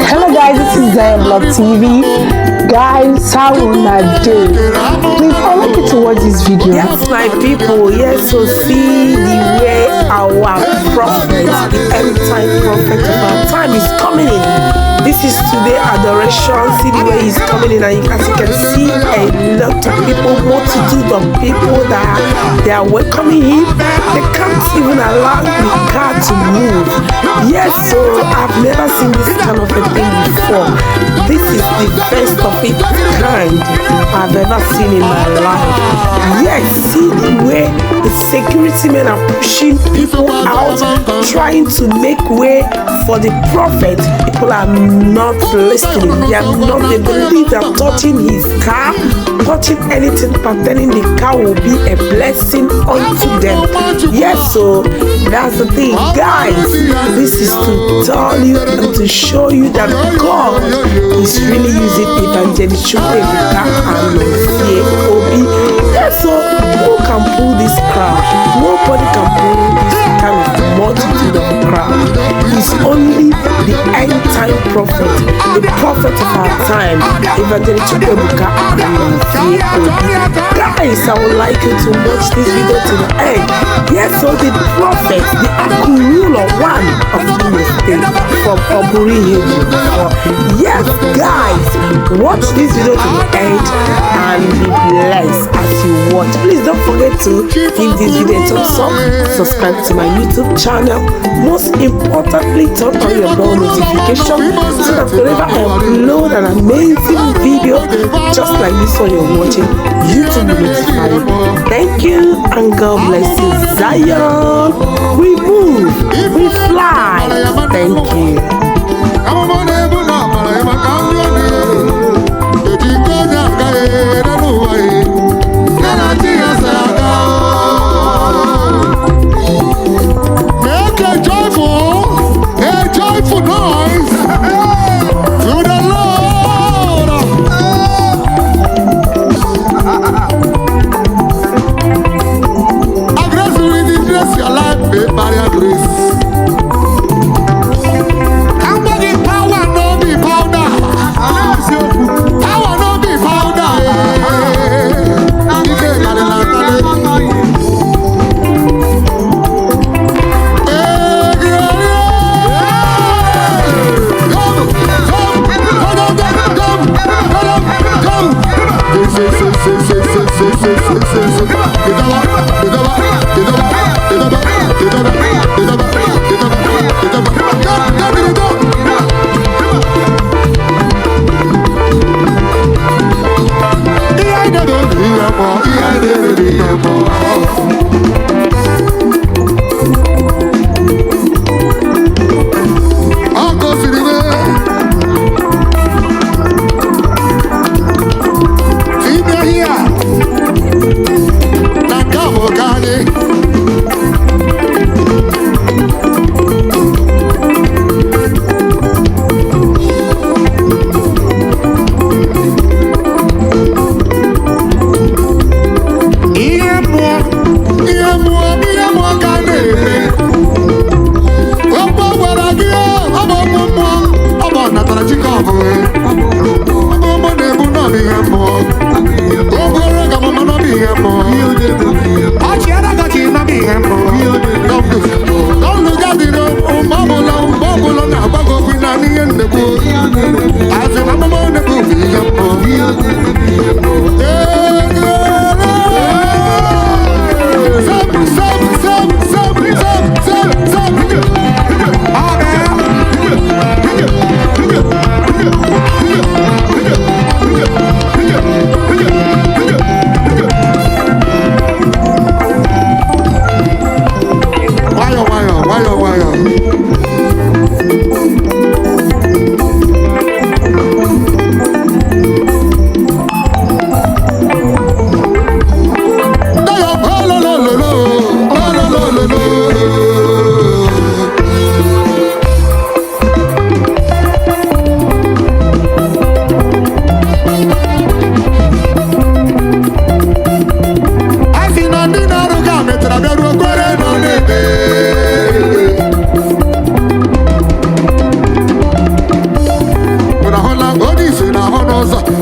Hello guys, this is Zion Block TV. Guys, how una dey? Please, I like you to watch this video. Yes, my people, yes, so see the way our prophet, the end time prophet of our time is coming in. This is today adoration. See the way he's coming in, and you can see a lot of people, multitude of people that they are welcoming him. They can't even allow the car to move. Yes, so I've never seen this kind of a thing before. This is the first of its kind I've ever seen in my life. Yes, see the way the security men are pushing people out, trying to make way for the prophet. People are not listening. They are not. They believe that touching his car, touching anything pertaining the car will be a blessing unto them. Yes, so that's the thing, guys. This is to tell you and to show you that God is really using Evangelist Chukwuebuka Anozie Obi. Yes, so who can pull this crowd? Nobody can pull this kind of multitude of crowd. It's only the end time prophet, the prophet of our time, Evangelist Chukwuebuka Anozie Obi. Guys, I would like you to watch this video to the end. Yes, so the prophet, the Akurulo one of Imo State from Oburi Ihejiofo. Yes, guys, watch this video to the end and be blessed as you watch. Please don't forget to give this video a thumbs up, subscribe to my YouTube channel. Most importantly, turn on your bell notification so that whenever I upload an amazing video just like this one you're watching, YouTube will notify you. Thank you and God bless you. Zion, we move, we fly. Thank you. Make a joyful noise to the Lord. A grace will disgrace your life, by your grace. Jesus.